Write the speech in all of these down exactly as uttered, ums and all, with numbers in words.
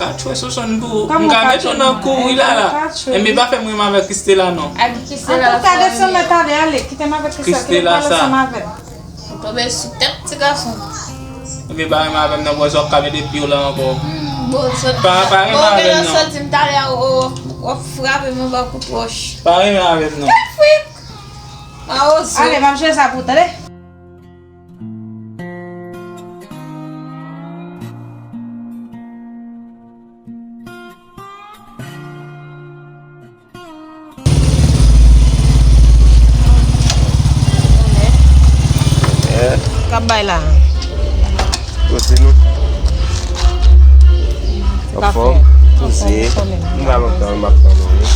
Atchwe Sochon pou ou. M ka met ou nan kouri la la. Enben pa fè m renmen avèk Kristela non. Ak Kristela. Antouka desann nan talè ale, kite m avèk Kristela, kite m pale ansanm avè l. Ou tonbe sou tèt ti gason. Enben pa renmen avè m non, bòz w ap ka mete pye w la ankò. Hmm, bon, sòt. Pa, pa renmen avè m non. Sòti m talè a, w ap frape m anba kout wòch. Pa renmen avè m non. Tèt frik! Mawozo. Ale, m ap jere sa pou ou, tande? K ap bay la. Kote nou? Anfòm, poze. M pa lontan m ap tann ou wi.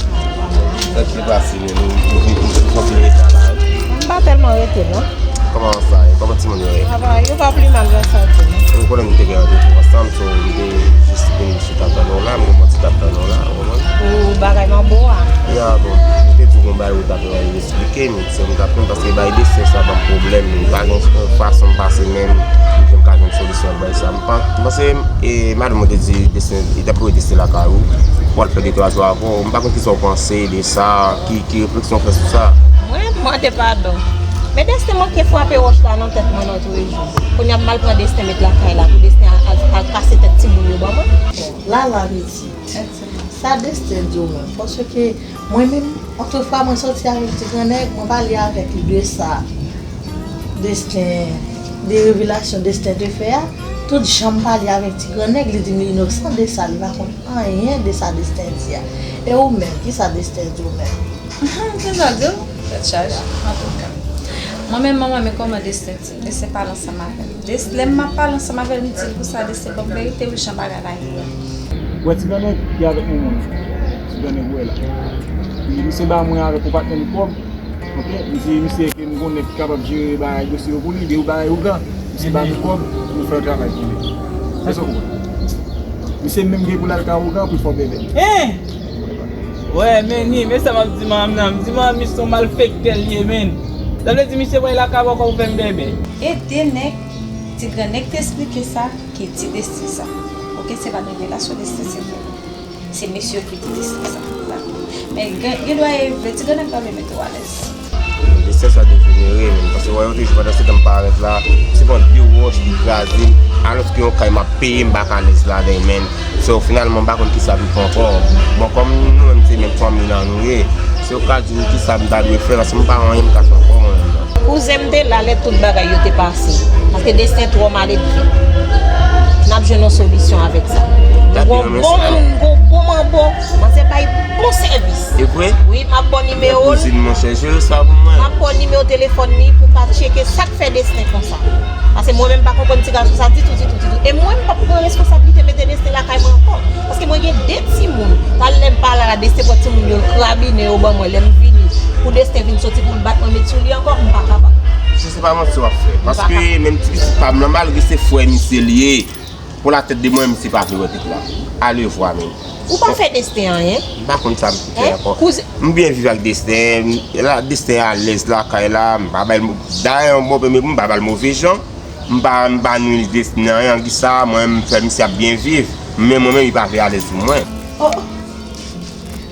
Sa ki pase menm, ou, ou, ou, ou kontinye rete la? M pa tèlman rete non. Kòman sa ye? Kòman timoun yo ye? Ava, yo pa pli mal, sa di. Ou konnen nou te gen randevou ansanm, so m te jis vin chita tann ou la, m kòmanse t ap tann ou la, ou konprann? Pou bagay manbo a. Ya, bon, m te di w gon bagay ou t ap eksplike m, se m t ap tann, paske bay desten sa ban m pwoblèm, m pa gen fason m pase menm, m jan m ka jwenn solisyon ak bagay sa. M pa, m panse, e, madanm ou te di desten, li t ap voye desten lakay ou, pou al fè de twa jou avè w, m pa konn kisa w panse de sa, ki, ki refleksyon w fè sou sa? Mwen, m mande padon. Men desten manke frape wòch la nan tèt mwen lòt jou. Kounye a m al pran desten met lakay la pou desten al, al, al kase tèt timoun yo ban mwen. Lala pitit. Sa desten di w menm. Paske mwen menm, otrefwa mwen soti avèk ti grannèg, mwen pale avèk li de sa. Desten, de revelasyon desten te fè a. Tout jan m pale avèk ti grannèg, li di m li inosan de sa, li pa konn anyen de sa desten di a. E ou menm, kisa desten di w menm? Ahan, kisa l di w? Tèt chaje, antouka. Mwen menm, manman, men kòman desten di m? Desten pale ansanm avè m. Des, lè m ap pale ansanm avè l, m di l konsa, desten ban m verite, wi, jan bagay la ye a. Wè ti grannèg ki avèk manman l. Ti grannèg ou wè la. Li, misye ba mwen avèk yon patnè li kòb. Ok, misye, misye ke m konnen ki kapab jere bagay dosye yo pou li, de ou bagay ougan. Misye ba nou kòb, nou fè yon travay pou li. Èske w konprann? Misye menm gen pou l al ka ougan pou l fè yon bèbè. Hein! Wè, men ni, men sa m ap di manman m nan, m di manman m misye se yon malfektè l ye, men. Sa vle di misye pral lakay ou ankò pou fè m bèbè. E de nèg, ti grannèg te esplike sa, ki di desten sa. Ok, se pa revelasyon desten se vre. Se mesye yo ki di desten sa. Men gen, gen dwa e vre, ti grannèg pa vle mete w alèz. Desten sa dejenere, men. Paske wè, yon ti jou pandan se tan m parèt la, se pran de wòch ki kraze m, alòske yon kay m ap peye, m pa ka alèz ladan l, men. So, finalman, m pa konn kisa pou m fè ankò. Bon, kòm nou menm se menm fanmi la nou ye, si w ka di m kisa m ta dwe fè, paske m pa anyen m ka fè ankò mwen menm nan. Kouzen m te la lè tout bagay yo te pase. Paske desten twò maledve. N ap jwenn yon solisyon avèk sa. M gon bon moun, m gon bon manbo. Manzè bay bon sèvis. E vre? Wi, m ap ba w nimewo l. Kouzin, monchè, jere sa pou mwen. M ap ba w nimewo telefòn li pou w ka tcheke sa k fè desten konsa. Paske mwen menm pa konprann ti gason sa ditou, ditou, ditou. E mwen, m p ap pran responsablite mete desten lakay mwen ankò. Paske mwen gen de timoun. Talè lè m pa la la, desten pran timoun yo, l krabinen yo ban mwen lè m vini. Pou desten vin soti pou l bat mwen met sou li ankò, m pa kapab. Sa se pa manti w ap fè. Paske menm ti pitit pa m nan, malgre se frè misye li ye, pou latèt de mwen, misye pa vle wè pitit la. Alevwa menm. Ou pa fè desten anyen? M pa konn sa m fè ankò. M byen viv ak desten, la, desten alèz lakay la, m pa bay l mo-, dayè yon bon premye, m pa ba l move jan. M pa, m pa nwi desten nan anyen, kisa, mwen, m fè misye ap byen viv. Men mwen menm, li pa vle alèz pou mwen. Oh!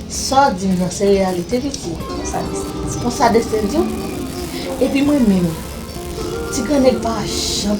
Sa w di m nan, se reyalite li di. Konsa desten di w. Epi mwen menm, ti grannèg pa janm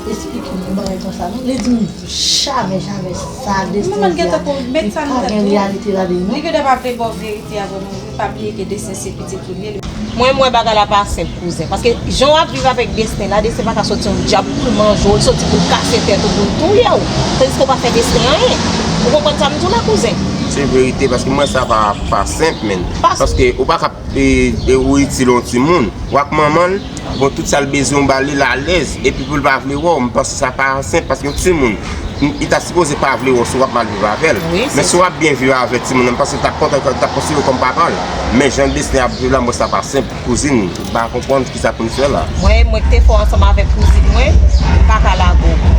esplike m yon bagay konsa non. Li di m jamè, jamè sa desten di a, li pa gen reyalite ladan l non. Li gentan pa vle ba w verite a vrèman vre, pa bliye ke desten se pitit ou l ye. Mwen, m wè bagay la pa senp, kouzen. Paske jan w ap viv avèk desten la, desten pa ka soti yon dyab pou l manje w, l soti pou l kase tèt ou, pou l touye w. Tandiske w pa fè desten anyen. Ou konprann sa m di w la, kouzen? Se verite, paske m wè sa pa, pa senp, menn. Paske ou pa ka, e, e, ou itil yon timoun. W ak manman l, bon, tout sa l bezwen, ou ba li l alèz. Epi pou l pa vle wè w, m panse sa pa senp, paske yon timoun, li ta sipoze pa vle wè w si w ap mal viv avè l. Men si w ap byen viv avè timoun nan, m panse l t ap kontan, l t ap konsidere w kòm papa l. Men jan desten ap viv la, m wè sa pa senp. Kouzin, m pa konprann kisa pou n fè la. Mwen, mwen ki te fè w ansanm avèk kouzin mwen, m pa ka lage w.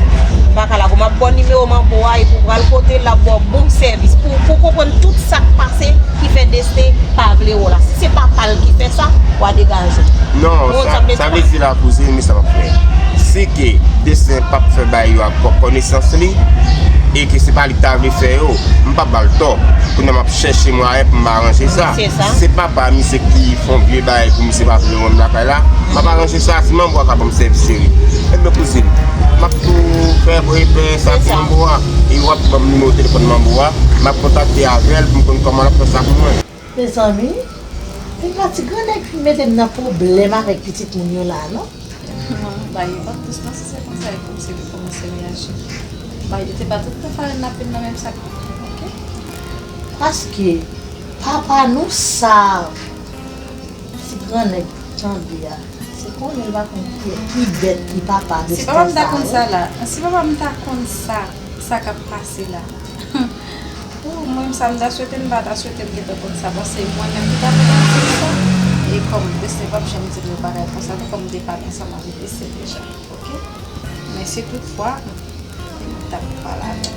M pa ka lage w. M ap ba w nimewo manbo a, epi w pral kote l, l ap ba w bon sèvis. Pou, pou w konprann tout sa k pase, ki fè desten pa vle wè w la. Si se papa l ki fè sa, w a degaje w. Non, sa, sa vle di la, kouzin, men sa m ap fè. Si ke desten p ap fè bagay yo ak kò-, konesans li, e ke se pa li ki ta vle fè yo, m p ap ba l tò. Kounye a m ap chèche mwayen pou m aranje sa. Se sa. Si se papa misye ki fè yon vye bagay pou misye pa vle wè m lakay la, m ap aranje sa. Si manbo a ka ban m sèvis seri. Ebyen kouzin, m ap tou fè, fè sa pou manbo a. E w ap ban m nimewo telefòn manbo a, m ap kontakte avè l pou m konn kòman l ap fè sa pou mwen. Mezanmi, se pa ti grannèg fin mete m nan pwoblèm avèk pitit moun yo la non. Non, bay li pa plis non, si se konsa, e kòmsi li kòmanse reyaji. Bay li te pa tout tan farin nan pil nan menm sak, oke? Paske papa nou sa ti grannèg tande a, se konnen l pa konn ki, ki bèt ki papa Destin sa yo. Si papa m ta konn sa la, si papa m ta konn sa, sa k ap pase la. Pou mwen, sa m ta swete, m pa ta swete m gentan konn sa, paske mwen menm ki ta fè pati de sa. E kòm Destin p ap janm di m yon bagay konsa tou, kòm m te pale ansanm avèk Destin deja, oke? Men si toutfwa, m t ap pale avè l.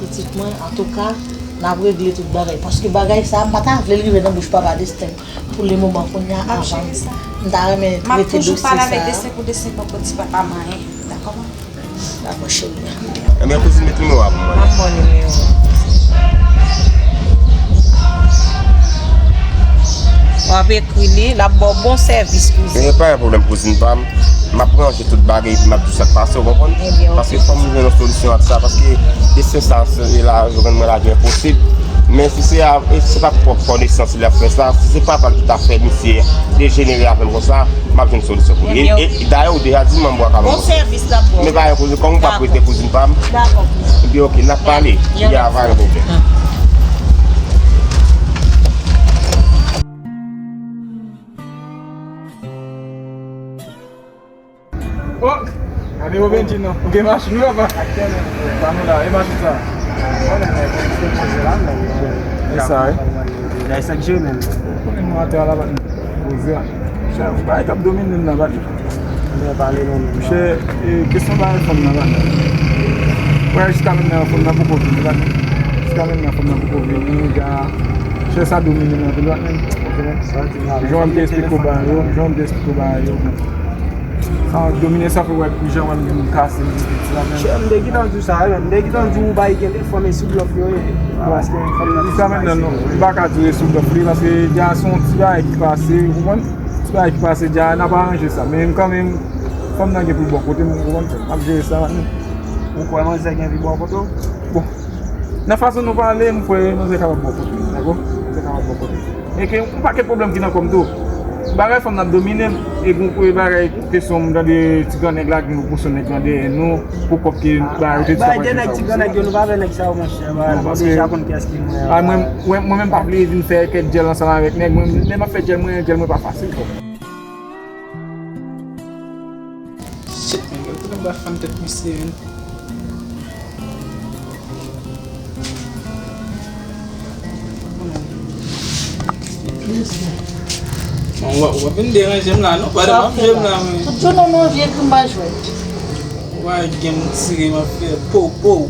Pitit mwen, antouka, n ap regle tout bagay, paske bagay sa a, m pa ta vle l rive nan bouch papa Destin pou le moman kounye a, avan m ta renmen trete dosye sa a. M ap toujou pale avèk Destin pou Destin poko di papa m anyen, dakò? Dakò, cheri. Ebyen, kouzin, met nimewo a pou mwen. M ap ba w nimewo. W ap ekri li, l ap ba w bon sèvis, kouzin. Ebyen, pa gen pwoblèm, kouzin pa m. M ap ranje tout bagay epi m ap di w sa k pase, w konprann? Ebyen, oke. Paske fò m jwenn yon solisyon ak sa, paske Destin sa, se la, jwenn mwen la, gen posib. Men si se a, e si se pa pwòp konesans li ap fè sa, si se papa l ki ta fè misye dejenere avè l konsa, m ap jwenn solisyon pou li. E, e, dayè, ou deja di manbo a ka ban m bon sèvis l ap ba w. Men pa gen koze, kòm ou p ap rete kouzin pa m. Dakò, kouzin. Ebyen, oke, n ap pale. Yon lòt fwa. Pa gen pwoblèm. Oh! Gade yo Benji non. Ou gen machin wi papa. Pa nou la, e machin sa. E sa wi. Gade sa k jere menm. Konnen nou atè a la pa nou poze a. Chèf, bagay k ap domine m nan pa nou. Mwen pale non men. Chè, e, kesyon bagay fanm nan pa nou. Wè, jiska menm nan fanm nan poko vini pa nou. Jiska menm nan fanm nan poko vini, ja. Chè, sa domine m anpil pa nou. Jan m te esplike w ba yo, jan m te esplike w ba yo. Sa domine sa fè wè jan wè m gen moun kase m piti la menm. Chè, m te gentan di w sa wi, m te gentan di w bay gen de fanm e sou blòf yo ye. Paske fanm nan piti kase. Jiska mentnan non, m pa ka di w e sou blòf li paske dja se yon ti bagay ki pase, ou konprann? Ti bagay ki pase dja, n ap aranje sa. Men m kanmenm, fanm nan gen pou l bò kote m, ou konprann? M ap jere sa mentnan. Ou kwè manzè gen pou l bò kote w? Bon. Nan fason nou pale, m kwè manzè kapab bò kote m, dakò? Manzè kapab bò kote m. E ke yon pakèt pwoblèm ki nan kò m tou. Bagay fanm nan ap domine m, e gon, e bagay kesyon m tande ti grannèg la, gen yon kesyon nèg nan dèyè nou, pou kòb ke bagay yo te di sa. Bay de nèg ti grannèg yo, nou pa vle nèg sa yo, monchè. Bon, paske deja konn kiyès ki mwen. Mwen, mwen, mwen menm pa vle vin fè kèk djèl ansanm avèk nèg, mwen, lè m ap fè djèl mwen, djèl mwen pa fasil, bro. Shit, men, gade kote m pral fann tèt misye, men. Bon, w ap, w ap vin deranje m la, non? Pandan m ap jwe m la, men. Tout jounen nou vye grimba jwèt. Ou pa gen m tire, m ap fè pow, pow.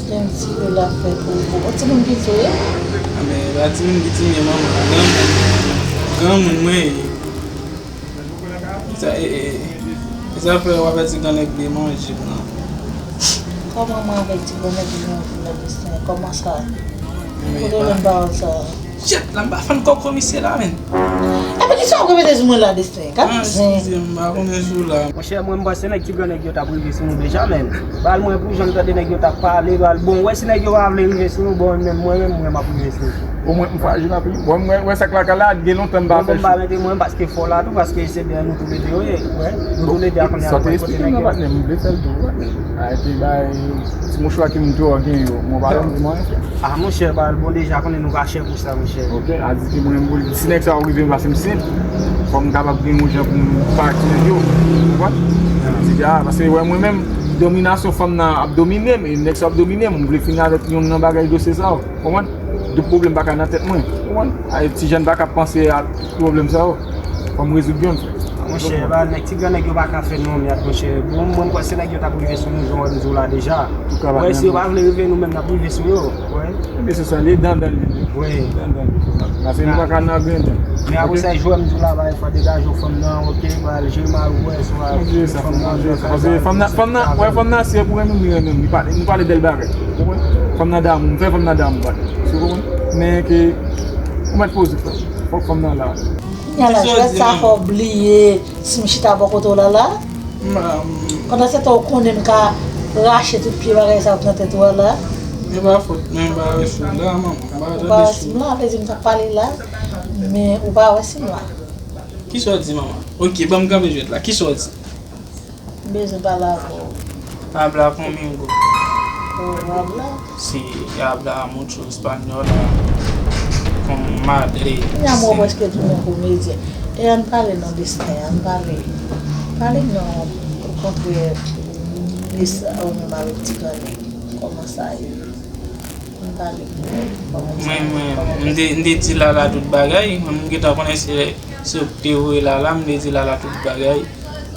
Gen m tire, l ap fè pow, pow. Ou timoun piti w ye? A, men, e pa timoun piti m ye, manman. Granmoun. Granmoun mwen ye. Sa, e, e, e, e sa fè w avèti grannèg vle manje m nan. Kòman mwen avèti grannèg vle manje m nan Destin? Kòman sa? Kote w jwenn pawòl sa? Shit, la m pa fann kòkò misye la, menn. Epi kisa w ap repete sou mwen la, Destin? Gad zen. Eskize m, m pa konnen si w la. Monchè, mwen, m panse nèg ti grannèg yo t ap rive sou nou deja, menn. Bal mwen pou jan m tande nèg yo t ap pale, bal. Bon, wè si nèg yo pa vle rive sou nou, bon, mwen menm, mwen menm, mwen m ap rive sou nou. Omwen m fwajil anpil. Bon, mwen, mwen wè sa k lakay la, gen lontan m pa fè. Bon, m pa mete mwen paske fò la tou, paske se dèyè nou toulede yo ye. Wè, nou toulede a konnen a kote nèg yo. Sa te esplike m nan patnè m, m vle fè l tou, patnè. Ay, te bay ti mouchwa ki m tou gen yo. Mwen pa janm di mwen anyen, frè. A, monchè, bal, bon, deja konnen nou pa chè pou sa, monchè. Ok, a di ke mwen, mwen, si nèg sa yo rive, m pase m senp. Fò m kapab gen yon jan pou m pati nèg yo. Ou konprann? Di a, paske wè mwen menm, dominasyon fanm nan ap domine m, e nèg sa ap domine m, m vle fini avèk youn nan bagay dosye sa yo. Konprann? Tout pwoblèm pa ka nan tèt mwen. Konprann? Ay, ti jèn pa ka panse a pwoblèm sa yo. Fò m rezoud youn, frè. Monchè, ba, nèg ti gran nèg yo pa ka fè nou anmyat, monchè. Bon, mwen, m kwè se nèg yo t ap rive sou nou, jan w di w la deja. Ou wè, si yo pa vle rive, nou menm n ap rive sou yo. Wè. Ebyen, se sa, li dan dan li ye. Wi. Dan dan li ye. Paske nou pa ka nan grenn. Men apre sa, jwè m di w la, bay fò degaje w fanm nan, oke, ba, al jere mari w, wè, si w a fanm nan, paske fanm nan, fanm nan, wè, fanm nan, si e pou renmen, li renmen, li pale, nou pale bèl bagay. Ou konprann? Fanm nan damou, m fè fanm nan damou, pale. Si w konprann? Men ke, ou mèt poze, frè. Fòk fanm nan la. Kounye a la, jwèt sa fè w bliye si m chita bò kote w la la. Pandan se tan, ou konnen m ka rache tout pye bagay sa yo k nan tèt ou a la. E pa fòt mwen, m pa wè si w la, manman. M pa tande si w la. Vle di m t ap pale la, men ou pa wè si m la. Kisa w di, manman? Oke, ban m kanpe jwèt la. Kisa w di? M bezwen pale avè w. Habla conmigo. Oh, habla. Sí, habla mucho español. Con madre. Kounye a m wè w prèske tounen komedyen. E ann pale non, Destin, ann pale. Pale m non, okontrè, Miss, ou menm avèk ti grann nèg. Kòman sa ye? Ann pale. Mwen, mwen, m te, m te di Lala tout bagay. Mwen, m gentan konnen se, se ou ki te voye Lala, m te di Lala tout bagay.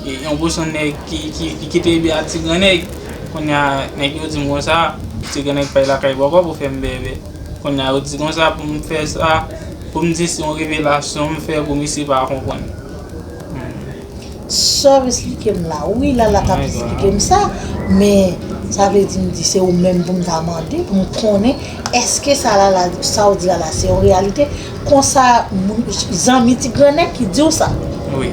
E yon bouson nèg ki, ki, ki kite epi a ti gran nèg. Kounye a, nèg yo di m konsa, ti gran nèg pa lakay bòkò pou fè m bèbè. Kounye a, yo di konsa pou m fè sa, pou m di se yon revelasyon m fè pou misye pa konprann. Hmm. Sa w esplike m la, wi, Lala t ap esplike m sa, men sa vle di m di se ou menm pou m ta mande, pou m konnen, èske sa Lala, sa w di Lala, se yon reyalite? Konsa, moun, zanmi ti gran nèg ki di w sa? Wi.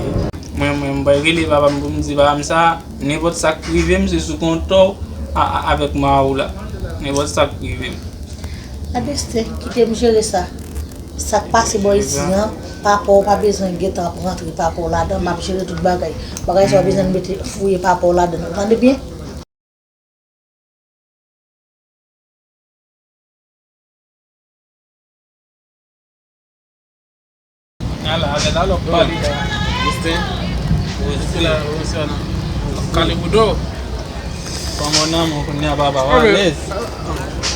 Mwen, mwen, m pral rele papa m pou m di papa m sa, nenpòt sa k rive m, se sou kontò w a, a, avèk mari w la. Nenpòt sa k rive m. A Destin, kite m jere sa. Sa k pase bò isi an, papa w pa bezwen gentan ap rantre papa w ladan, m ap jere tout bagay. Bagay sa yo bezwen mete, fouye papa w ladan, ou tande byen? Ala, avè la, lòk pale la. Destin. Wi, se la, wi, se la. Kale boudo. Kòman nan, mwen, kounye a, papa, w alèz?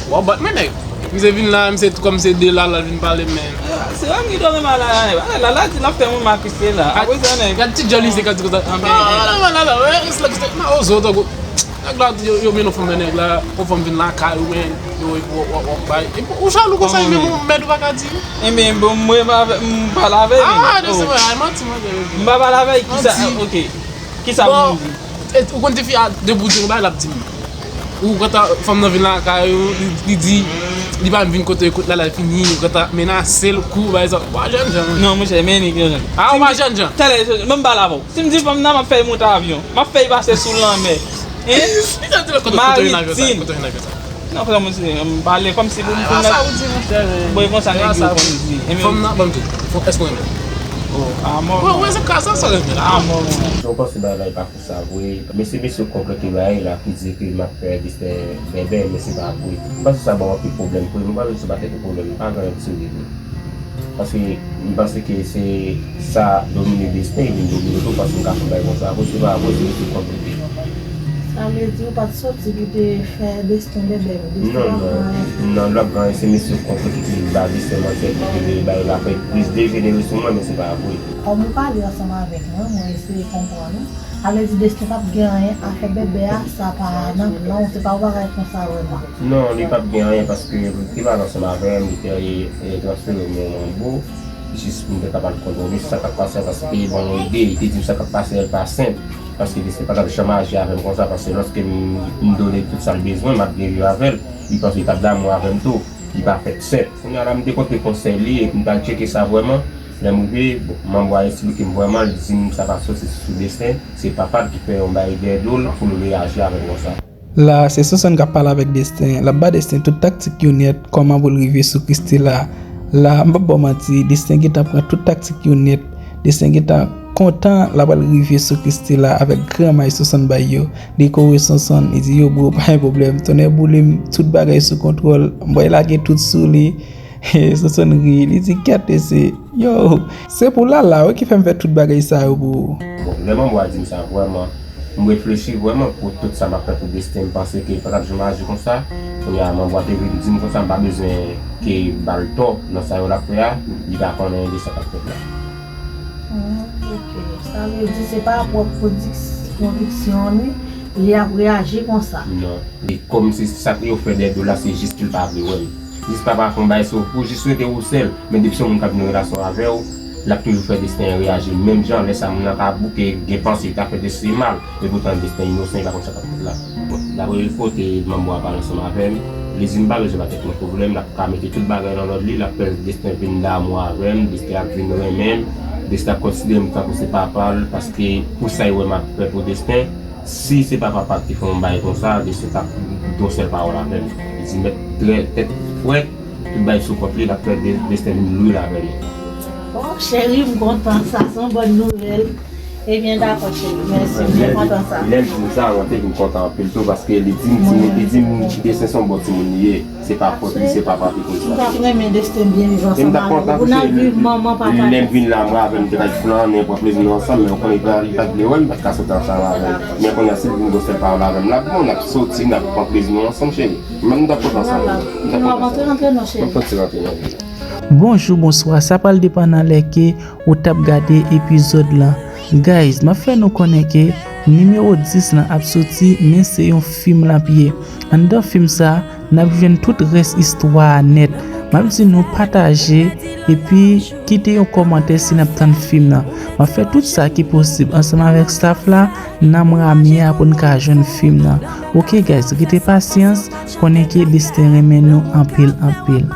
W ap bat mwen, nèg. Misye vin la, misye tou kòm se de Lala l vin pale, men. Se wè m ki dòmi Lala, Lala di l ap fè moun makise la. Apre sa, nèg. Gad ti djòl misye ka di konsa. Ah, Lala, Lala, wè, se la, se la, o zo, tankou. Nèg la, yo, yo mennen yon fanm nan nèg la, yon fanm vin lakay ou, men, yo, yo, w ap bay. Epi, ou jalou konsa, menm yon mèd ou pa ka di. Enben, bon, mwen, m pale avè l. Ah, de se vre, ay manti, manti. M pa pale avè l, kisa, ok. Kisa moun di? E, ou konn ti fi a, depi w di yon bagay, l ap di m. Ou kontan fanm nan vin lakay ou, li, li di, li pa vin kote, kote Lala fini, ou kontan menase l, kou, bagay sa. Ou pa jènjan. Non, monchè, men li jènjan. Ah, ou pa jènjan. Talè, menm pale avè w. Si m di fanm nan, m ap fè l monte avyon. M ap fè l pase sou lanmè. Hein? Li te di l kote, kote vin avyon sa, kote vin avyon sa. Non, frè, monchè, m pale kòmsi pou m, pou m. Ah, sa ou di, monchè. Bon, e konsa nèg yo konn di. Fanm nan, ban m di, èske w renmen l? Oh, amò. Bon, wè, se ka sa, sa renmen la. Amò. Jan w panse bagay la, e pa konsa vre. Men se mesye yo k konplete bagay la, ki di ke m ap fè Destin bèbè, men se pa vre. M panse sa ba w anpil pwoblèm vre. M pa menm se pa tèt ou pwoblèm, pa gen anyen ki serye vre. Paske m panse ke se sa domine Destin, e vin domine w tou, paske m ka fè bagay konsa vre, se pa vre, se mesye k konplete. Sa vle di ou pa t soti pou te fè Destin bèbè, Destin pa pran anyen. Non, non, l ap pran anyen, se mesye k konplete ki ba Destin manti, ki te bay l ap plis dejenere sou mwen, men se pa vre. Kòm ou pale ansanm avèk mwen, mwen eseye konprann ou. Sa vle di Destin p ap gen anyen a fè bèbè a, sa pa nan plan w, se pa yon bagay konsa vrèman. Non, li p ap gen anyen paske li te pale ansanm avè m, li te, e, transfere m yon manbo, jis pou m te kapab kontwole sa k ap pase a, paske li te ban m yon ide, li te di m sa k ap pase a pa senp, paske Destin pa t ap janm aji avè m konsa, paske lòske m, m done tout sa l bezwen, m ap byen viv avè l, li panse li t ap damou avè m tou, li pa fèt senp. Kounye a la, m te konte konsèy li epi m t al tcheke sa vrèman. Lè m rive, bon, manbo a esplike m vrèman, li di m sa pa soti sou Destin, se papa l ki fè yon bagay dèyè do l pou l reyaji avè m konsa. La, se Sonsonn k ap pale avèk Destin. L ap ba Destin tout taktik yo nèt, kòman pou l rive sou Christela. La, m p ap ba w manti, Destin gentan pran tout taktik yo nèt. Destin gentan kontan l ap al rive sou Christela avèk granmay Sonsonn bay yo. Dekore Sonsonn, li di, "Yo, bro, pa gen pwoblèm. Tonnè boule m, tout bagay sou kontwòl. M pral lage tout sou li." Sonsonn ri, li di, "Kèt, mesye, yo, se pou Lala, wi, ki fè m fè tout bagay sa yo pou ou." Bon, lè manbo a di m sa, vrèman, m reflechi vrèman pou tout sa m ap fè pou Destin. M panse ke li pa t ap janm aji konsa. Kounye a, manbo a te vin di m konsa, m pa bezwen ke ba l tò nan sa yo l ap fè a, li pa konn anyen de sa k ap fèt la. Hmm, ok. Sa vle di se pa pwòp pwodiks- pwodiksyon li, li ap reyaji konsa. Non. E kòm se sa yo fè Dèdo la, se jis pou l pa vle wè m. Jis papa fè yon bagay sou ou, jis rete ou sèl. Men depi se yon moun k ap gen relasyon avè w, l ap toujou fè Desten reyaji menm jan. Lè sa moun nan ka bouke, gen panse li ta fè Desten mal. Epoutan Desten inosan, li pa konn sa k ap fèt la. Bon, dapre kote manbo a pale ansanm avè m, li di m pa bezwen ba tèt mwen pwoblèm, l ap ka mete tout bagay nan lòd li, l ap fè Desten vin damou avè m, Desten ap vin renmen m, Desten ap konsidere m tankou se papa l, paske pou sa l wè m ap fè pou Desten, si se pa papa l ki fè yon bagay konsa, Desten t ap gen yon sèl pawòl avè m. Li di mèt trè tèt frèt, tout bagay sou kont li, l ap fè De- Desten vin lwil avè li. Bon, cheri, m kontan sa, se yon bòn nouvèl. Ebyen, dakò, cheri, mèsi, m byen kontan sa. Lè l di m sa, mwen te vin kontan anpil tou, paske li di m, timoun, li di m, Desten se yon bon timoun li ye. Se pa fòt li, se papa ki fè sa. M t ap renmen Desten byen viv ansanm avè w. Pou n ap viv manman papa. Lè m vin la, mwen avè m te bay flannen, pran plezi nou ansanm, men ou konnen li pa, li pa t vle wè m, m pa t ka soti ansanm avè l. Men kounye a, si l vin gwo sèl pawòl avè m, l ap bon, n ap soti, n ap pran plezi nou ansanm, cheri. Men m t ap kontan sa, mwen. M t ap kontan sa. Rantre, rantre non, cheri. M ap fè ti rantre non, cheri. Bonjou, bonswa, sa pral depann nan lè ke ou t ap gade epizòd lan. Guys, m ap fè nou konnen ke nimewo dis lan ap soti, men se yon fim l ap ye. Anndan fim sa, n ap jwenn tout rès istwa a nèt. M ap di nou pataje, epi kite yon kòmantè si n ap tann fim nan. M ap fè tout sa ki posib ansanm avèk staff la, nan mwa me a pou n ka jwenn fim nan. Ok guys, rete pasyans, konnen ke Desten renmen nou anpil, anpil.